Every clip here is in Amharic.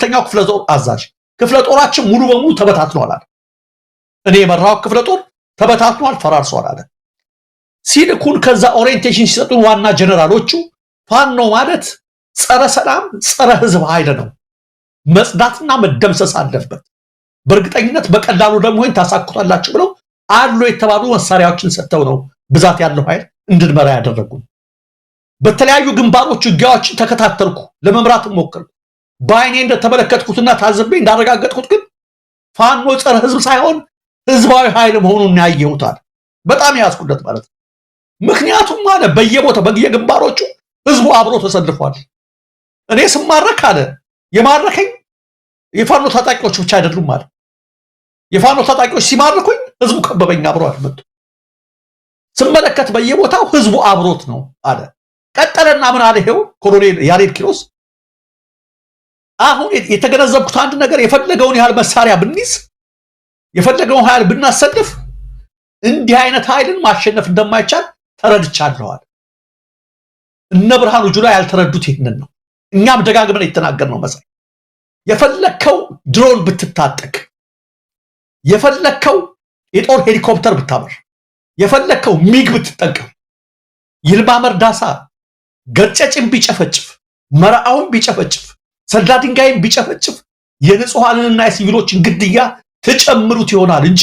የአምስተኛው ክፍለ ጦር አዛዥ ክፍለ ጦራችን ሙሉ በሙሉ ተበታትኗል አለ። እኔ የመራው ክፍለ ጦር ተበታትኗል፣ ፈራርሷል አለ። ሲልኩን ከዛ orientation ሲሰጡን ዋና ጀነራሎቹ ፋኖ ማለት ጸረ ሰላም፣ ጸረ ህዝብ ኃይል ነው፣ መጽዳትና መደምሰስ አለበት። በእርግጠኝነት በቀላሉ ደግሞ ይህን ታሳኩታላችሁ ብለው አሉ የተባሉ መሳሪያዎችን ሰጥተው ነው ብዛት ያለው ኃይል እንድንመራ ያደረጉን። በተለያዩ ግንባሮች ውጊያዎችን ተከታተልኩ፣ ለመምራት ሞከርኩ። በአይኔ እንደተመለከትኩትና ታዝቤ እንዳረጋገጥኩት ግን ፋኖ ጸረ ህዝብ ሳይሆን ህዝባዊ ኃይል መሆኑን ያየሁታል። በጣም ያዝኩለት ማለት ነው። ምክንያቱም አለ በየቦታው በየግንባሮቹ ህዝቡ አብሮ ተሰልፏል። እኔ ስማረክ አለ የማረከኝ የፋኖ ታጣቂዎች ብቻ አይደሉም አለ። የፋኖ ታጣቂዎች ሲማርኩኝ ህዝቡ ከበበኝ፣ አብሮ አልመጡ። ስመለከት በየቦታው ህዝቡ አብሮት ነው አለ። ቀጠለና ምን አለ? ይሄው ኮሎኔል ያሬድ ኪሮስ አሁን የተገነዘብኩት አንድ ነገር፣ የፈለገውን ያህል መሳሪያ ብንይዝ፣ የፈለገውን ኃይል ብናሰልፍ እንዲህ አይነት ኃይልን ማሸነፍ እንደማይቻል ተረድቻለሁ። እነ ብርሃኑ ጁላ ያልተረዱት ይህንን ነው። እኛም ደጋግመን የተናገርነው መሳይ፣ የፈለግከው ድሮን ብትታጠቅ፣ የፈለግከው የጦር ሄሊኮፕተር ብታበር፣ የፈለግከው ሚግ ብትጠቀም፣ ይልማ መርዳሳ ገጨጭን ቢጨፈጭፍ፣ መርዓውን ቢጨፈጭፍ፣ ሰላ ድንጋይን ቢጨፈጭፍ የንጹሐንንና የሲቪሎችን ግድያ ትጨምሩት ይሆናል እንጂ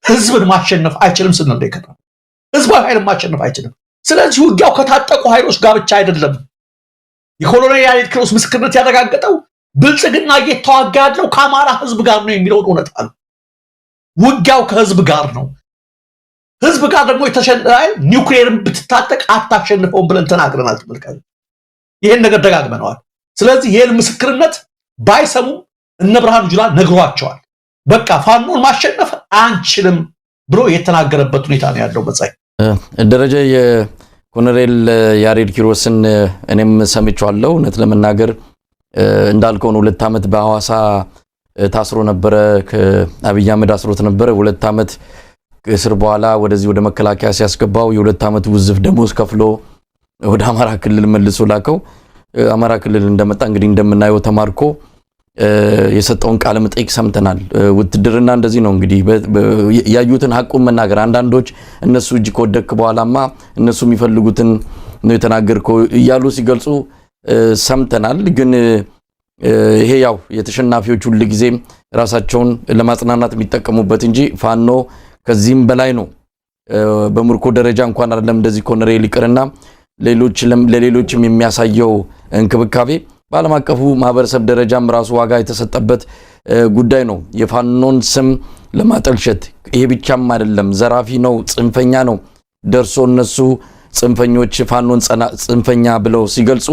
ህዝብን ማሸነፍ አይችልም ስንል ነው የከረመው። ህዝባዊ ኃይልን ማሸነፍ አይችልም። ስለዚህ ውጊያው ከታጠቁ ኃይሎች ጋር ብቻ አይደለም። የኮሎኔል ያሬድ ኪሮስ ምስክርነት ያረጋገጠው ብልጽግና እየተዋጋ ያለው ከአማራ ህዝብ ጋር ነው የሚለውን እውነት ነው። ውጊያው ከህዝብ ጋር ነው። ህዝብ ጋር ደግሞ የተሸነፈ ኒውክሌርን ብትታጠቅ አታሸንፈውም ብለን ተናግረናል። ተመልካቾች ይሄን ነገር ደጋግመነዋል። ስለዚህ ይህን ምስክርነት ባይሰሙም እነ ብርሃኑ ጁላ ነግሯቸዋል። በቃ ፋኖን ማሸነፍ አንችልም ብሎ የተናገረበት ሁኔታ ነው ያለው። መጻይ ደረጀ፣ የኮሎኔል ያሬድ ኪሮስን እኔም ሰምቼዋለሁ። እውነት ለመናገር እንዳልከው ነው። 2 ዓመት በሐዋሳ ታስሮ ነበረ። አብይ አህመድ አስሮት ነበረ። 2 ዓመት እስር በኋላ ወደዚህ ወደ መከላከያ ሲያስገባው የ2 ዓመት ውዝፍ ደሞዝ ከፍሎ ወደ አማራ ክልል መልሶ ላከው። አማራ ክልል እንደመጣ እንግዲህ እንደምናየው ተማርኮ የሰጠውን ቃለ መጠይቅ ሰምተናል። ውትድርና እንደዚህ ነው እንግዲህ፣ ያዩትን ሀቁን መናገር። አንዳንዶች እነሱ እጅ ከወደክ በኋላማ እነሱ የሚፈልጉትን ነው የተናገርከው እያሉ ሲገልጹ ሰምተናል። ግን ይሄ ያው የተሸናፊዎች ሁል ጊዜ ራሳቸውን ለማጽናናት የሚጠቀሙበት እንጂ ፋኖ ከዚህም በላይ ነው። በምርኮ ደረጃ እንኳን አይደለም እንደዚህ ኮሎኔል ይቅርና ሌሎች ለሌሎችም የሚያሳየው እንክብካቤ በዓለም አቀፉ ማህበረሰብ ደረጃም ራሱ ዋጋ የተሰጠበት ጉዳይ ነው። የፋኖን ስም ለማጠልሸት ይሄ ብቻም አይደለም፣ ዘራፊ ነው፣ ጽንፈኛ ነው። ደርሶ እነሱ ጽንፈኞች ፋኖን ጽንፈኛ ብለው ሲገልጹ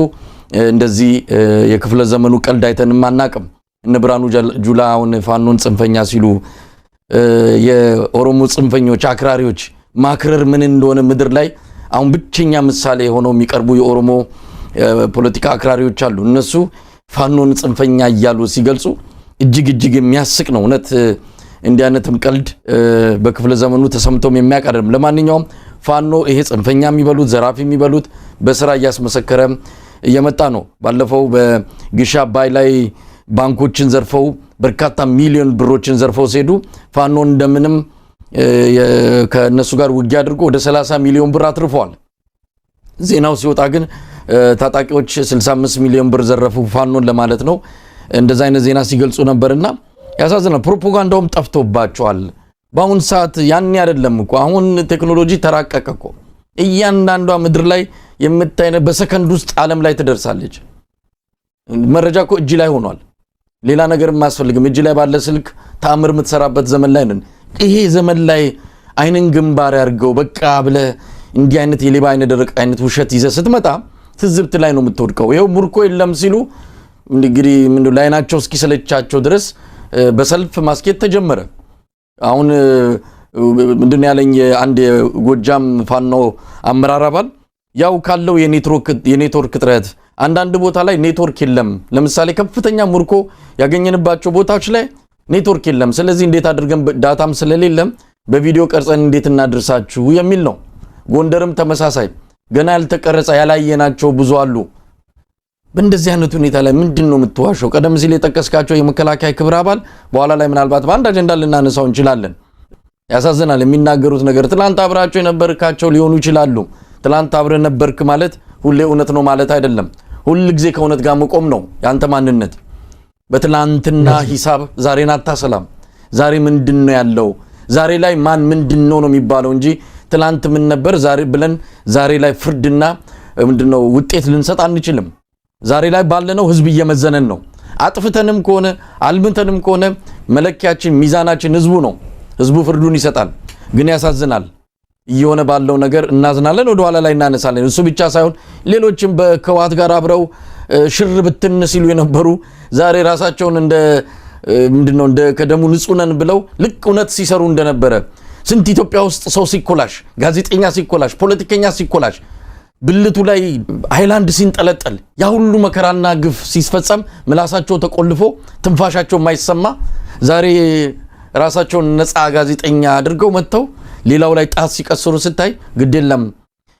እንደዚህ የክፍለ ዘመኑ ቀልድ አይተንም አናቅም። እነ ብርሃኑ ጁላ አሁን ፋኖን ጽንፈኛ ሲሉ የኦሮሞ ጽንፈኞች አክራሪዎች ማክረር ምን እንደሆነ ምድር ላይ አሁን ብቸኛ ምሳሌ ሆነው የሚቀርቡ የኦሮሞ ፖለቲካ አክራሪዎች አሉ። እነሱ ፋኖን ጽንፈኛ እያሉ ሲገልጹ እጅግ እጅግ የሚያስቅ ነው። እውነት እንዲህ አይነትም ቀልድ በክፍለ ዘመኑ ተሰምቶም የሚያውቅ አይደለም። ለማንኛውም ፋኖ ይሄ ጽንፈኛ የሚበሉት ዘራፊ የሚበሉት በስራ እያስመሰከረ እየመጣ ነው። ባለፈው በግሻ አባይ ላይ ባንኮችን ዘርፈው በርካታ ሚሊዮን ብሮችን ዘርፈው ሲሄዱ ፋኖ እንደምንም ከእነሱ ጋር ውጊያ አድርጎ ወደ 30 ሚሊዮን ብር አትርፈዋል። ዜናው ሲወጣ ግን ታጣቂዎች 65 ሚሊዮን ብር ዘረፉ ፋኖን ለማለት ነው። እንደዛ አይነት ዜና ሲገልጹ ነበርና ያሳዝናል። ፕሮፓጋንዳውም ጠፍቶባቸዋል። በአሁን ሰዓት ያን አይደለም እኮ፣ አሁን ቴክኖሎጂ ተራቀቀ እኮ። እያንዳንዷ ምድር ላይ የምታይ በሰከንድ ውስጥ ዓለም ላይ ትደርሳለች። መረጃ እኮ እጅ ላይ ሆኗል። ሌላ ነገር አያስፈልግም። እጅ ላይ ባለ ስልክ ተአምር የምትሰራበት ዘመን ላይ ነን። ይሄ ዘመን ላይ አይንን ግንባር ያድርገው በቃ ብለህ እንዲህ አይነት የሌባ አይነ ደረቅ አይነት ውሸት ይዘህ ስትመጣ ትዝብት ላይ ነው የምትወድቀው። ይኸው ምርኮ የለም ሲሉ እንግዲህ ላይናቸው እስኪሰለቻቸው ድረስ በሰልፍ ማስኬድ ተጀመረ። አሁን ምንድን ያለኝ አንድ የጎጃም ፋኖ አመራር አባል፣ ያው ካለው የኔትወርክ እጥረት አንዳንድ ቦታ ላይ ኔትወርክ የለም። ለምሳሌ ከፍተኛ ምርኮ ያገኘንባቸው ቦታዎች ላይ ኔትወርክ የለም። ስለዚህ እንዴት አድርገን data ም ስለሌለም በቪዲዮ ቀርጸን እንዴት እናድርሳችሁ የሚል ነው። ጎንደርም ተመሳሳይ ገና ያልተቀረጸ ያላየናቸው ብዙ አሉ። በእንደዚህ አይነት ሁኔታ ላይ ምንድን ነው የምትዋሸው? ቀደም ሲል የጠቀስካቸው የመከላከያ ክብረ አባል በኋላ ላይ ምናልባት በአንድ አጀንዳ ልናነሳው እንችላለን። ያሳዝናል የሚናገሩት ነገር። ትላንት አብራቸው የነበርካቸው ሊሆኑ ይችላሉ። ትላንት አብረህ ነበርክ ማለት ሁሌ እውነት ነው ማለት አይደለም። ሁል ጊዜ ከእውነት ጋር መቆም ነው ያንተ ማንነት። በትላንትና ሂሳብ ዛሬን አታሰላም። ዛሬ ምንድን ነው ያለው? ዛሬ ላይ ማን ምንድን ነው ነው የሚባለው እንጂ ትላንት ምን ነበር ዛሬ ብለን ዛሬ ላይ ፍርድና ምንድነው ውጤት ልንሰጥ አንችልም። ዛሬ ላይ ባለነው ህዝብ እየመዘነን ነው። አጥፍተንም ከሆነ አልምተንም ከሆነ መለኪያችን ሚዛናችን ህዝቡ ነው። ህዝቡ ፍርዱን ይሰጣል። ግን ያሳዝናል እየሆነ ባለው ነገር እናዝናለን። ወደ ኋላ ላይ እናነሳለን። እሱ ብቻ ሳይሆን ሌሎችም በህወሓት ጋር አብረው ሽር ብትን ሲሉ የነበሩ ዛሬ ራሳቸውን እንደ ምንድነው እንደ ከደሙ ንጹህ ነን ብለው ልክ እውነት ሲሰሩ እንደነበረ ስንት ኢትዮጵያ ውስጥ ሰው ሲኮላሽ፣ ጋዜጠኛ ሲኮላሽ፣ ፖለቲከኛ ሲኮላሽ፣ ብልቱ ላይ ሃይላንድ ሲንጠለጠል ያ ሁሉ መከራና ግፍ ሲፈጸም ምላሳቸው ተቆልፎ ትንፋሻቸው የማይሰማ ዛሬ ራሳቸውን ነፃ ጋዜጠኛ አድርገው መጥተው ሌላው ላይ ጣት ሲቀስሩ ስታይ ግድ የለም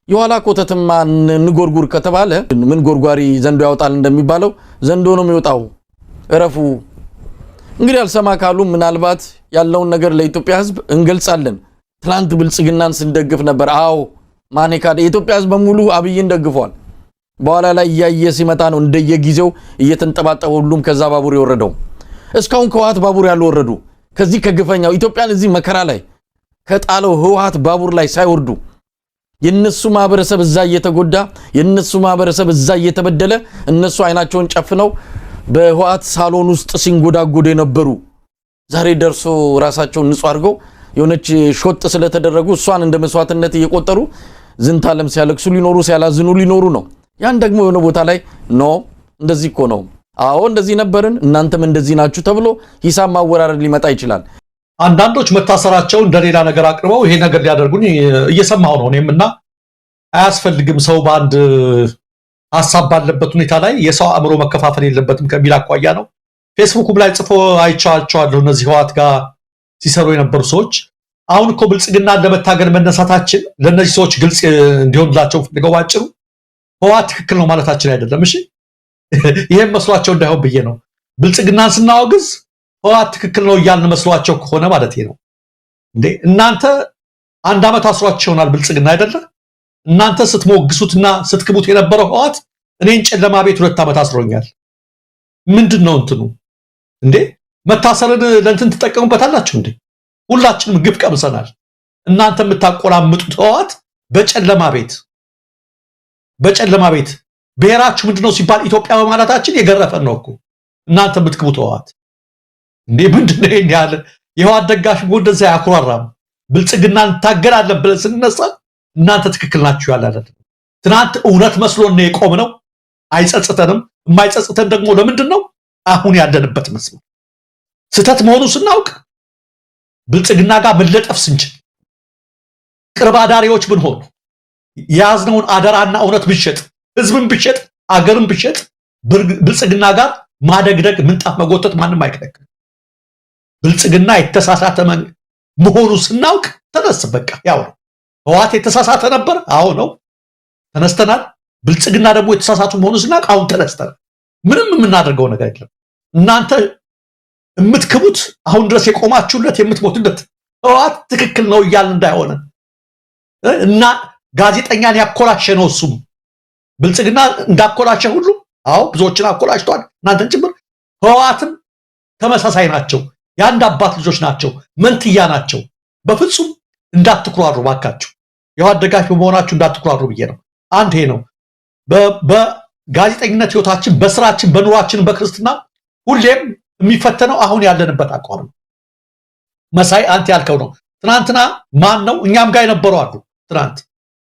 የኋላ ኮተትማ እንጎርጉር ከተባለ ምን ጎርጓሪ ዘንዶ ያወጣል እንደሚባለው ዘንዶ ነው የሚወጣው። እረፉ። እንግዲህ አልሰማ ካሉ ምናልባት ያለውን ነገር ለኢትዮጵያ ሕዝብ እንገልጻለን። ትላንት ብልጽግናን ስንደግፍ ነበር። አዎ ማን ካደ? የኢትዮጵያ ሕዝብ በሙሉ አብይን ደግፏል። በኋላ ላይ እያየ ሲመጣ ነው እንደየጊዜው እየተንጠባጠበ ሁሉም ከዛ ባቡር የወረደው። እስካሁን ከህወሓት ባቡር ያልወረዱ ከዚህ ከግፈኛው ኢትዮጵያን እዚህ መከራ ላይ ከጣለው ህወሓት ባቡር ላይ ሳይወርዱ የነሱ ማህበረሰብ እዛ እየተጎዳ የነሱ ማህበረሰብ እዛ እየተበደለ እነሱ አይናቸውን ጨፍነው በህወሓት ሳሎን ውስጥ ሲንጎዳጎዱ የነበሩ ዛሬ ደርሶ ራሳቸውን ንጹህ አድርገው የሆነች ሾጥ ስለተደረጉ እሷን እንደ መስዋዕትነት እየቆጠሩ ዝንታለም ሲያለቅሱ ሊኖሩ ሲያላዝኑ ሊኖሩ ነው። ያን ደግሞ የሆነ ቦታ ላይ no እንደዚህ እኮ ነው፣ አዎ እንደዚህ ነበርን፣ እናንተም እንደዚህ ናችሁ ተብሎ ሂሳብ ማወራረድ ሊመጣ ይችላል። አንዳንዶች መታሰራቸውን እንደሌላ ነገር አቅርበው ይሄ ነገር ሊያደርጉን እየሰማሁ ነው እኔም እና አያስፈልግም። ሰው በአንድ ሀሳብ ባለበት ሁኔታ ላይ የሰው አእምሮ መከፋፈል የለበትም ከሚል አኳያ ነው። ፌስቡክም ላይ ጽፎ አይቼዋቸዋለሁ። እነዚህ ህወሓት ጋር ሲሰሩ የነበሩ ሰዎች አሁን እኮ ብልጽግናን ለመታገል መነሳታችን ለእነዚህ ሰዎች ግልጽ እንዲሆንላቸው ፈልገው ባጭሩ ህወሓት ትክክል ነው ማለታችን አይደለም። እሺ ይሄም መስሏቸው እንዳይሆን ብዬ ነው። ብልጽግናን ስናወግዝ ህወሓት ትክክል ነው እያልን መስሏቸው ከሆነ ማለት ነው። እንዴ እናንተ አንድ ዓመት አስሯቸው ይሆናል ብልጽግና አይደለ? እናንተ ስትሞግሱትና ስትክቡት የነበረው ህወሓት እኔን ጨለማ ቤት 2 ዓመት አስሮኛል። ምንድን ነው እንትኑ እንዴ? መታሰርን ለእንትን ትጠቀሙበታላችሁ እንዴ? ሁላችንም ግፍ ቀምሰናል። እናንተ የምታቆላምጡት ህወሓት በጨለማ ቤት በጨለማ ቤት ብሔራችሁ ምንድነው ሲባል ኢትዮጵያ በማለታችን የገረፈን ነው እኮ እናንተ የምትክቡት ህወሓት እንዴ። ምንድነው ይሄን ያህል የህወሓት ደጋፊ እንደዛ አያኩራራም። ብልጽግና እንታገላለን ብለን ስንነሳ እናንተ ትክክል ናችሁ ያለ አይደለም። ትናንት እውነት መስሎን ነው የቆምነው። አይጸጽተንም። የማይጸጽተን ደግሞ ለምንድን ነው? አሁን ያለንበት መስመር ስህተት መሆኑ ስናውቅ ብልጽግና ጋር መለጠፍ ስንችል ቅርብ አዳሪዎች ብንሆን የያዝነውን አደራና እውነት ብንሸጥ፣ ህዝብን ብንሸጥ፣ አገርን ብንሸጥ ብልጽግና ጋር ማደግደግ ምንጣፍ መጎተት ማንም አይከለክልም። ብልጽግና የተሳሳተ መሆኑ ስናውቅ ተነስ፣ በቃ ያው ነው። ህወሓት የተሳሳተ ነበር፣ አዎ ነው፣ ተነስተናል። ብልጽግና ደግሞ የተሳሳቱ መሆኑ ስናውቅ አሁን ተነስተናል። ምንም የምናደርገው ነገር የለም። እናንተ የምትክቡት አሁን ድረስ የቆማችሁለት የምትሞቱለት ህወሓት ትክክል ነው እያልን እንዳይሆነ እና ጋዜጠኛን ያኮላሸ ነው እሱም ብልጽግና እንዳኮላሸ ሁሉ አዎ ብዙዎችን አኮላሽቷል፣ እናንተን ጭምር። ህወሓትም ተመሳሳይ ናቸው። የአንድ አባት ልጆች ናቸው፣ መንትያ ናቸው። በፍጹም እንዳትኩራሩ ባካችሁ፣ የህወሓት ደጋፊ በመሆናችሁ እንዳትኩራሩ ብዬ ነው። አንድ ይሄ ነው። በጋዜጠኝነት ህይወታችን፣ በስራችን፣ በኑሯችን፣ በክርስትና ሁሌም የሚፈተነው አሁን ያለንበት አቋም ነው። መሳይ አንተ ያልከው ነው። ትናንትና ማን ነው እኛም ጋር የነበሩ አሉ። ትናንት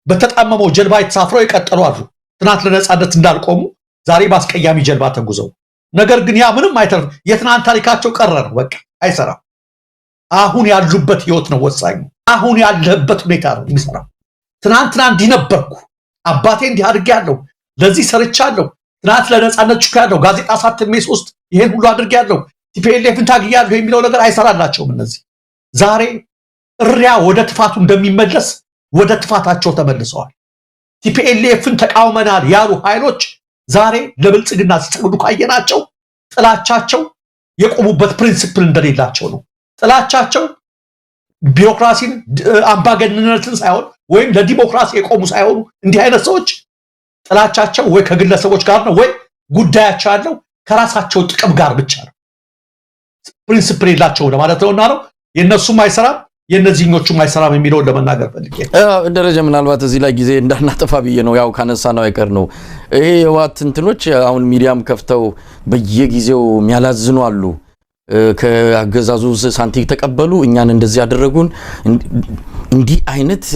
በተጣመመው ጀልባ የተሳፍረው የቀጠሉ አሉ። ትናንት ለነፃነት እንዳልቆሙ ዛሬ በአስቀያሚ ጀልባ ተጉዘው፣ ነገር ግን ያ ምንም አይተርፍ። የትናንት ታሪካቸው ቀረ ነው፣ በቃ አይሰራም። አሁን ያሉበት ህይወት ነው ወሳኙ። አሁን ያለበት ሁኔታ ነው የሚሰራው። ትናንትና እንዲህ ነበርኩ፣ አባቴ እንዲህ አድርጌያለሁ፣ ለዚህ ሰርቻለሁ፣ ትናንት ለነፃነት ጮኬያለሁ፣ ጋዜጣ ሳትሜ 3 ይሄን ሁሉ አድርጌያለሁ፣ TPLF ን ታግያለሁ የሚለው ነገር አይሰራላቸውም። እነዚህ ዛሬ እሪያ ወደ ትፋቱ እንደሚመለስ ወደ ትፋታቸው ተመልሰዋል። TPLF ን ተቃውመናል ያሉ ኃይሎች ዛሬ ለብልጽግና ሲሰግዱ ካየናቸው ጥላቻቸው የቆሙበት principle እንደሌላቸው ነው። ጥላቻቸው ቢሮክራሲን፣ አምባገነንነትን ሳይሆን ወይም ለዲሞክራሲ የቆሙ ሳይሆኑ እንዲህ አይነት ሰዎች ጥላቻቸው ወይ ከግለሰቦች ጋር ነው ወይ ጉዳያቸው ያለው ከራሳቸው ጥቅም ጋር ብቻ ነው። Principle የላቸውም ለማለት ነው። እና ነው የእነሱም አይሰራም የእነዚህኞቹም አይሰራም የሚለውን ለመናገር ፈልጌ። ደረጀ፣ ምናልባት እዚህ ላይ ጊዜ እንዳናጠፋ ብዬ ነው። ያው ካነሳ ነው አይቀር ነው። ይሄ የህወሓት እንትኖች አሁን ሚዲያም ከፍተው በየጊዜው የሚያላዝኑ አሉ። ከአገዛዙ ሳንቲም ተቀበሉ፣ እኛን እንደዚህ ያደረጉን፣ እንዲህ አይነት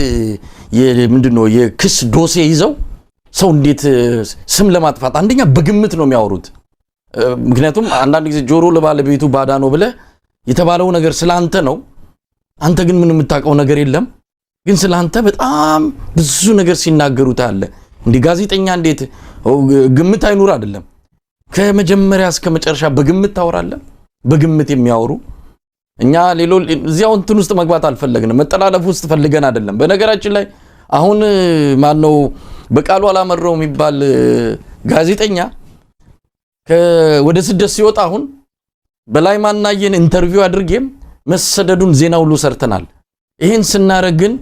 ምንድን ነው የክስ ዶሴ ይዘው ሰው እንዴት ስም ለማጥፋት አንደኛ በግምት ነው የሚያወሩት። ምክንያቱም አንዳንድ ጊዜ ጆሮ ለባለቤቱ ባዳ ነው ብለህ የተባለው ነገር ስለ አንተ ነው። አንተ ግን ምን የምታውቀው ነገር የለም። ግን ስለ አንተ በጣም ብዙ ነገር ሲናገሩ ታያለህ። እንዲህ ጋዜጠኛ እንዴት ግምት አይኑር አይደለም፣ ከመጀመሪያ እስከ መጨረሻ በግምት ታወራለህ። በግምት የሚያወሩ እኛ ሌሎ እዚያው እንትን ውስጥ መግባት አልፈለግንም። መጠላለፍ ውስጥ ፈልገን አይደለም። በነገራችን ላይ አሁን ማነው በቃሉ አላመረው የሚባል ጋዜጠኛ ወደ ስደት ሲወጣ አሁን በላይ ማናየን interview አድርጌም መሰደዱን ዜና ሁሉ ሰርተናል። ይህን ስናደርግ ግን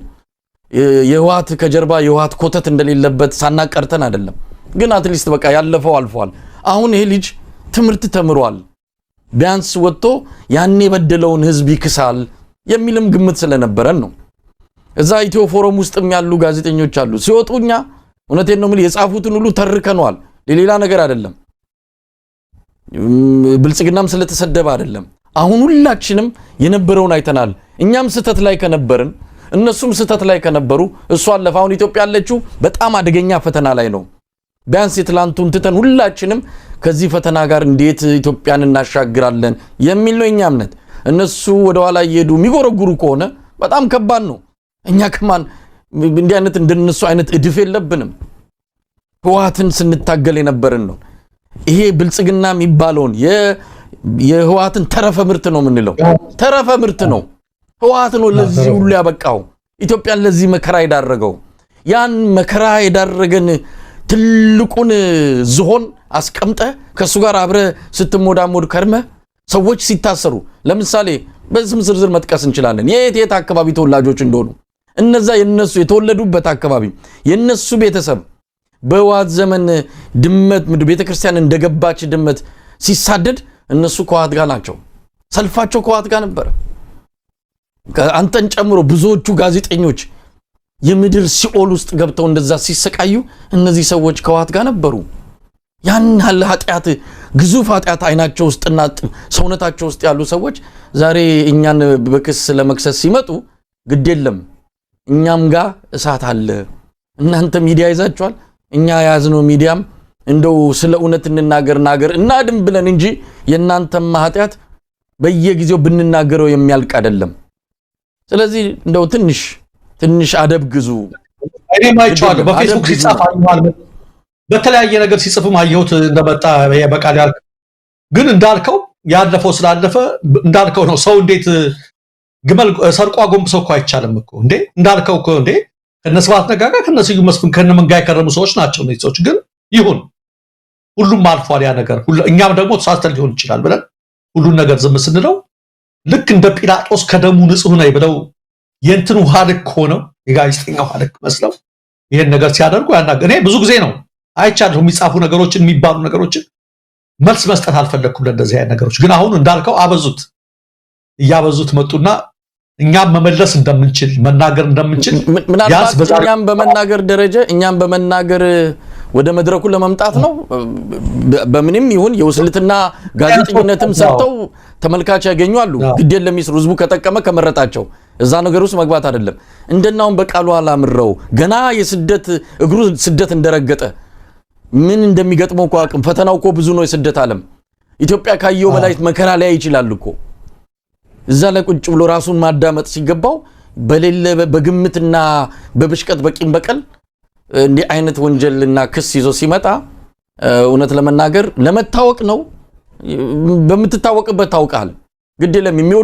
የህወሓት ከጀርባ የህወሓት ኮተት እንደሌለበት ሳናቀርተን አይደለም። ግን at least በቃ ያለፈው አልፏል። አሁን ይሄ ልጅ ትምህርት ተምሯል። ቢያንስ ወጥቶ ያን የበደለውን ህዝብ ይክሳል የሚልም ግምት ስለነበረን ነው። እዛ ኢትዮ ፎረም ውስጥም ያሉ ጋዜጠኞች አሉ። ሲወጡ እኛ እውነቴን ነው የምልህ የጻፉትን ሁሉ ተርከነዋል። ለሌላ ነገር አይደለም። ብልጽግናም ስለተሰደበ አይደለም። አሁን ሁላችንም የነበረውን አይተናል። እኛም ስህተት ላይ ከነበርን እነሱም ስህተት ላይ ከነበሩ እሱ አለፈ። አሁን ኢትዮጵያ ያለችው በጣም አደገኛ ፈተና ላይ ነው። ቢያንስ የትላንቱን ትተን ሁላችንም ከዚህ ፈተና ጋር እንዴት ኢትዮጵያን እናሻግራለን የሚል ነው የኛ እምነት። እነሱ ወደኋላ እየሄዱ የሚጎረጉሩ ከሆነ በጣም ከባድ ነው። እኛ ከማን እንዲህ አይነት እንደነሱ አይነት እድፍ የለብንም። ህወሓትን ስንታገል የነበርን ነው። ይሄ ብልጽግና የሚባለውን የህወሓትን ተረፈ ምርት ነው የምንለው። ተረፈ ምርት ነው። ህወሓት ነው ለዚህ ሁሉ ያበቃው፣ ኢትዮጵያን ለዚህ መከራ የዳረገው። ያን መከራ የዳረገን ትልቁን ዝሆን አስቀምጠ ከእሱ ጋር አብረ ስትሞዳሞድ ከርመ ሰዎች ሲታሰሩ፣ ለምሳሌ በስም ዝርዝር መጥቀስ እንችላለን፣ የት የት አካባቢ ተወላጆች እንደሆኑ። እነዛ የነሱ የተወለዱበት አካባቢ የነሱ ቤተሰብ በህወሓት ዘመን ድመት ቤተክርስቲያን እንደገባች ድመት ሲሳደድ እነሱ ከህወሓት ጋር ናቸው። ሰልፋቸው ከህወሓት ጋር ነበረ። አንተን ጨምሮ ብዙዎቹ ጋዜጠኞች የምድር ሲኦል ውስጥ ገብተው እንደዛ ሲሰቃዩ እነዚህ ሰዎች ከህወሓት ጋር ነበሩ። ያን ያህል ኃጢአት፣ ግዙፍ ኃጢአት አይናቸው ውስጥና ሰውነታቸው ውስጥ ያሉ ሰዎች ዛሬ እኛን በክስ ለመክሰስ ሲመጡ ግድ የለም እኛም ጋር እሳት አለ። እናንተ ሚዲያ ይዛችኋል፣ እኛ የያዝነው ሚዲያም እንደው ስለ እውነት እንናገር ናገር እናድም ብለን እንጂ የእናንተማ ኃጢአት በየጊዜው ብንናገረው የሚያልቅ አይደለም። ስለዚህ እንደው ትንሽ ትንሽ አደብ ግዙ። እኔም አይቼዋለሁ በፌስቡክ ሲጻፍ አየኋል፣ በተለያየ ነገር ሲጽፍም አየሁት እንደመጣ በቃል ያልክ። ግን እንዳልከው ያለፈው ስላለፈ እንዳልከው ነው። ሰው እንዴት ግመል ሰርቆ አጎንብሶ እኮ አይቻልም እኮ እንዴ። እንዳልከው እኮ እንዴ ከነ ስብሐት ነጋ ጋር ከነ ስዩም መስፍን ከነ መንጋ የከረሙ ሰዎች ናቸው እነዚህ ሰዎች። ግን ይሁን ሁሉም አልፏል ያ ነገር። እኛም ደግሞ ተሳስተን ሊሆን ይችላል ብለን ሁሉን ነገር ዝም ስንለው ልክ እንደ ጲላጦስ ከደሙ ንጹህ ነኝ ብለው የእንትን ውሃ ልክ ሆነው የጋዜጠኛ ውሃ ልክ መስለው ይሄን ነገር ሲያደርጉ እኔ ብዙ ጊዜ ነው አይቻለሁ የሚጻፉ ነገሮችን የሚባሉ ነገሮችን መልስ መስጠት አልፈለግኩም ለእንደዚህ አይነት ነገሮች። ግን አሁን እንዳልከው አበዙት፣ እያበዙት መጡና እኛም መመለስ እንደምንችል መናገር እንደምንችል ምናልባት እኛም በመናገር ደረጃ እኛም በመናገር ወደ መድረኩ ለመምጣት ነው። በምንም ይሁን የውስልትና ጋዜጠኝነትም ሰርተው ተመልካች ያገኙ አሉ። ግድ የለም ይስሩ። ህዝቡ ከጠቀመ ከመረጣቸው እዛ ነገር ውስጥ መግባት አይደለም። እንደናውን በቃሉ አላምረው ገና የስደት እግሩ ስደት እንደረገጠ ምን እንደሚገጥመው እኮ አቅም ፈተናው እኮ ብዙ ነው። የስደት ዓለም ኢትዮጵያ ካየው በላይ መከራ ላይ ይችላል እኮ። እዛ ላይ ቁጭ ብሎ ራሱን ማዳመጥ ሲገባው በሌለ በግምትና በብሽቀት በቂም በቀል እንዲህ አይነት ወንጀልና ክስ ይዞ ሲመጣ እውነት ለመናገር ለመታወቅ ነው። በምትታወቅበት ታውቃል። ግድ የለም የሚወዱ